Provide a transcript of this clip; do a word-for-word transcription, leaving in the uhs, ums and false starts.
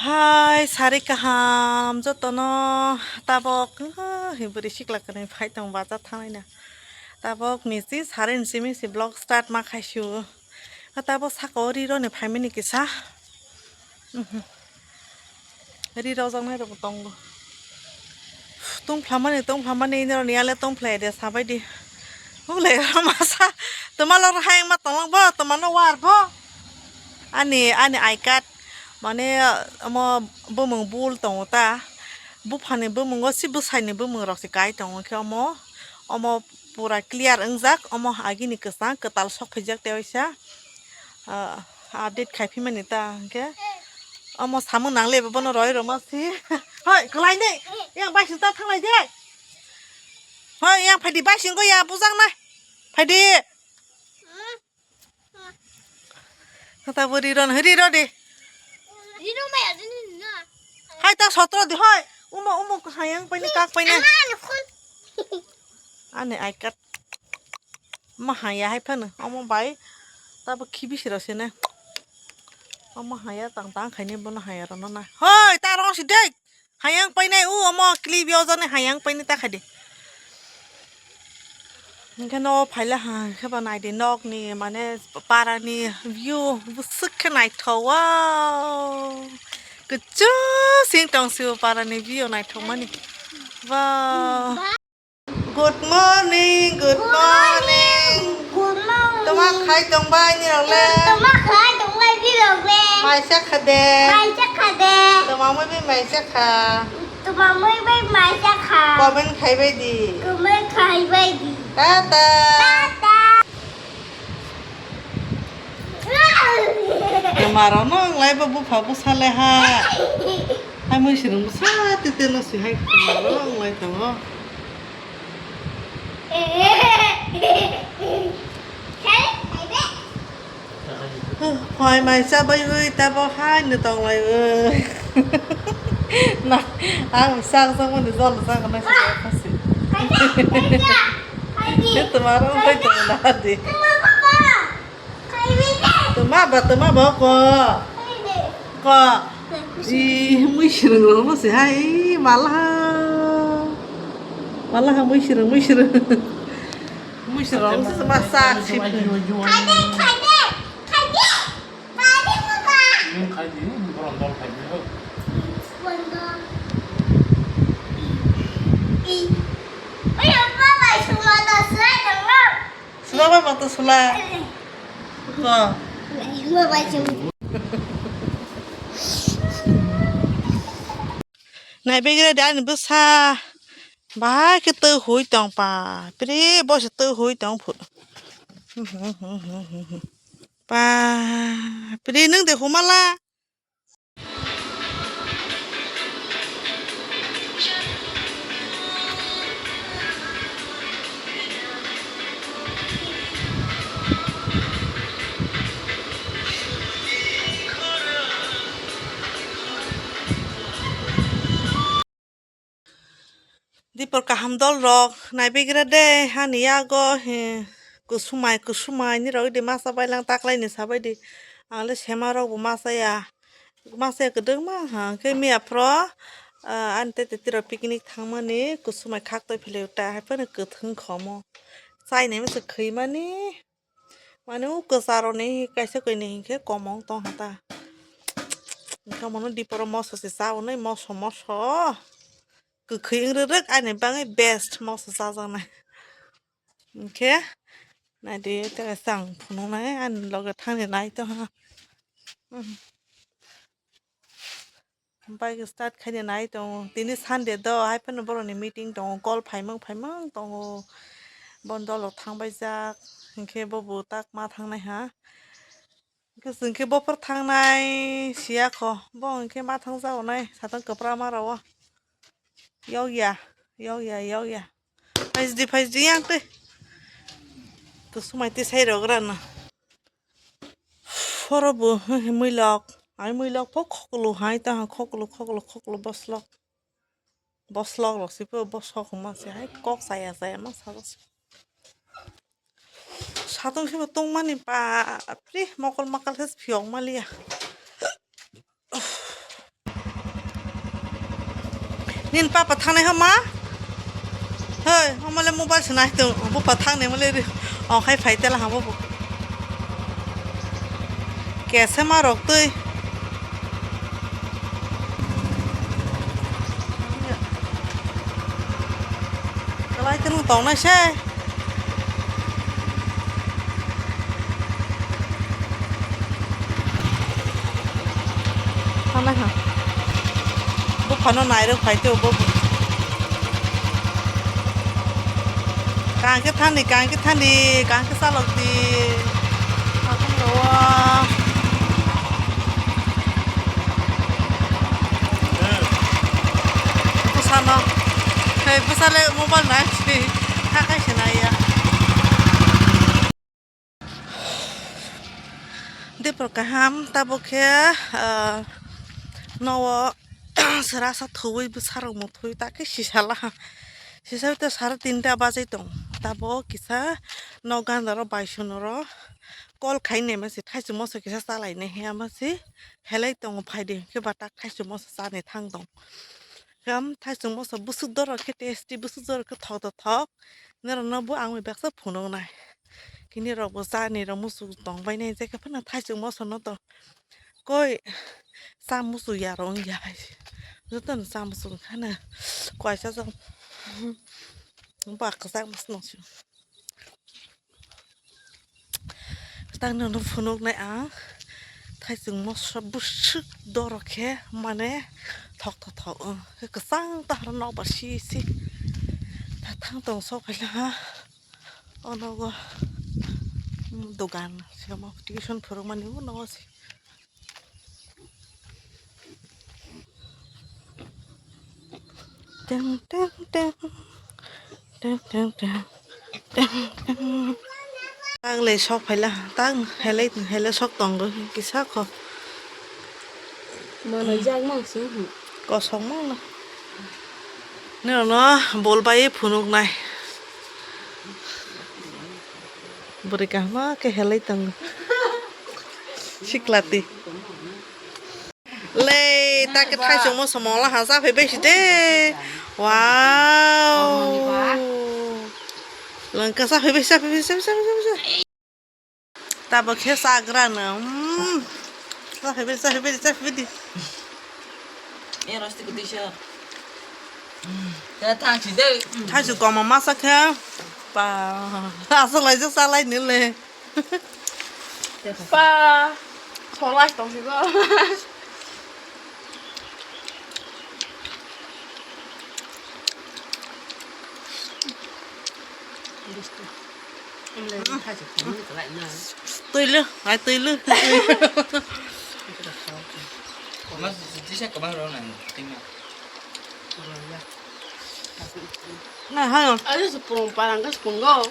Hai, sari kaham jotono. Tabok, ah, bwrwi sikla kwrwi phai tong bacha thangnai na. Tabok ni si sari ni simi si vlog start ma khai su. Tabok saka o ri roni phaimani kisa. Mhm. Ri rojak nai rok tongo. Tungphlamani, tungphlamani, ini rok ni ale tungphlai de sabai di. Hule masa, tuma lok hai ma tonglang bo, tuma no war bo. Ani, ani I card, mane, omo bumung bul tongo ta. Buphani bumungo si bwsaini bumung rok se kai tongo khe omo, omo pura clear wngjak, omo agini kwchang kwtal sok phaijak tei waisa. Ah, update khai phimani ta hwnkhe. Omo samung nang le bono roi roma si. Hoi, kwlai de. Yang bai sing ta thanglai de. Hoi, yang phaidi bai sing go ya bujang na. Phaidi. Kata bo ri ron, ri ro de. Rino maya rino na. Hai ta sotro de hoi. Umo, umo hayang pai ni kak pai na. Ama ni khun. Ani I card. Ma haya hai phano. Omo bai. Tabo khibi sira se na. Omo haya tang tang khaini bono haya rano na. Hoi, ta rong si dei. Hayang painai u omo clip yo jani hayang painai ta khaidi. Hingke no phaila ha, hingke ba naidi nok ni mane para ni view bwswk khe naithok, wow. Kuchuk sing tong si o para ni view naithok mani. Wow. Good morning, good morning. Good morning. Toma khai tong bai ni rok le. Toma khai tong bai ni rok le. Mai cha kha de. Mai cha kha de. Toma mui bai mai cha kha. Toma mui bai mai cha kha. Comment khai bai di. Comment khai bai di. Tata. Tata. Toma rok no ang lai bo bupha bwsa le ha. Hai mui sirung bwsa tete no si hai toma rok ang lai tongo. Hoi mai cha bai ui ta bo hai no tong lai ui. Na, ang sak sak mani jol sak na si kasi. Itu maro bai tong na di. Tuma ba, tuma ba ko. Ko. I mui sirung rok no se hai, i malaha. Malaha mui sirung, mui sirung. Mui sirung rok no se ma sak si. Khai de, khai de, khai de. Khai de, baba. Khai de, borom dol khai de. Borom dol. I, i. Oy, baba, suma da sai dong. Sula ba, bata sula. Ko. Nai begre dan bwsa. Bahai khe twi hui tong pa. Pri bo se twi hui tong phu. Pa. Pri nung de humala. Dipor kaham dol rok naibegra de hani yago he kusumai kusumai ni rok di masa bailang taklai ni sabai di ang le sema rok bo masa ya masa ya kwdwng ma ha khe miya phro ani tete tiro picnic thangmani kusumai khak toi philai ta hai phano kwthwng khomo chai nai masa khwi mani. Mane o kwcharoni kaisa kainwi hinkhe komong tongkha ta. Hinkhe omono diporo moso se cha hwnwi moso moso kwkhwi wng rwrwk ani bagwi best moso chajaknai. Hinkhe naidi tei kaisa ang phunuknai ani loge thangni nai tongkha. Bike start khaina nai tongo. Tini Sunday do, hai phano borokni meeting tongo. Call phaimang phaimang tongo. Bondo rok thangbai jak. Hinkhe bo bo tak ma thangnai ha. Hinkhe chwng khe bophor thangnai siya kho. Bo hinkhe ma thang jak nai. Satang kwpra ma rw. Yokya, yokya, yokya. Phaisdi, phaisdi yang tei. Kusumai tei sai rok rana. Oro bo muilok, ai muilok pho khoklo hai ta khoklo, khoklo, khoklo boslok. Boslok rok se pho bosok hwnma se hai kok chaya chaya ma sabo se. Satung se bo tongmani bapre mokol makal khe phiyok maliya. Nini papa thangnai homa? Hoi, homa le mobile se nai tong. Bupha thangnai mole ri. Ong khai phai tela ha bobo. Kese ma rok twi. Kalai tong tongnai se. Thanai ha. Buphano nairok phai tei bo. Kang khe thani, kang khe thani, kang khe chalok di. Satung rogo. Bwsano. Hei, bwsale mobile nai si. Kha khai se nai ya. Depor kaham, tabuk khe, ah, nogo sera sa thuwi bwsarok muthwi ta khe sisala. Sisa te sara tinta bajai tong. Tabuk kisa nok gandaro bai sonoro call khai naima se thaichung moso kisa chalai nai he ama se helai tongo phaidi hwnkhe ba tak thaichung moso chani thang tong. Kam thaichung moso bwswk dorok khe tasty, bwswk dorok khe thok to thok. Norok no bo ang bai baksa phunuk nai. Kini rok bo chani rok muchung tong bai nai je khe phano thaichung moso no to koi cha muchung ya rok wng ya hai. Joto no cha muchung khana koi cha jang ba kwchak muchung nung si. Tang nono phunuknai ang thaichung moso bwswk dorok khe mane thok thok thok wng khe kwchang tahar nokbar si si ta thang tong sok phaila ha o nogo dogan se omo tuition phwrwngmani o nogo se. Teng, teng, teng. Teng, teng, teng. Teng, teng. Tang le sok phaila, tang helai, helai sok tongo, kisa kho. Mano jak mang sing hi. Kosong mang no. Nino no bol bai phunuk nai. Bwrwi kahma khe helai tongo. Siklati. Le, ta khe thaichung moso mongla ha, cha phai bai si de. Wow. Lengka cha phai bai, cha phai bai, cha phai bai, cha phai bai. Tabuk khe chagra no. Mm. Cha phai bai, cha phai bai, cha phai bai di. E rosti kudisa. Thaichung koma masa khe. Pa. Aswk lai cha lai ni le. Pa, solai tong si go. Twi le, ai twi le. Mas, disa kemana lo nang, tinggal. Na, hayo. Ayo sepung, parang ke sepung go.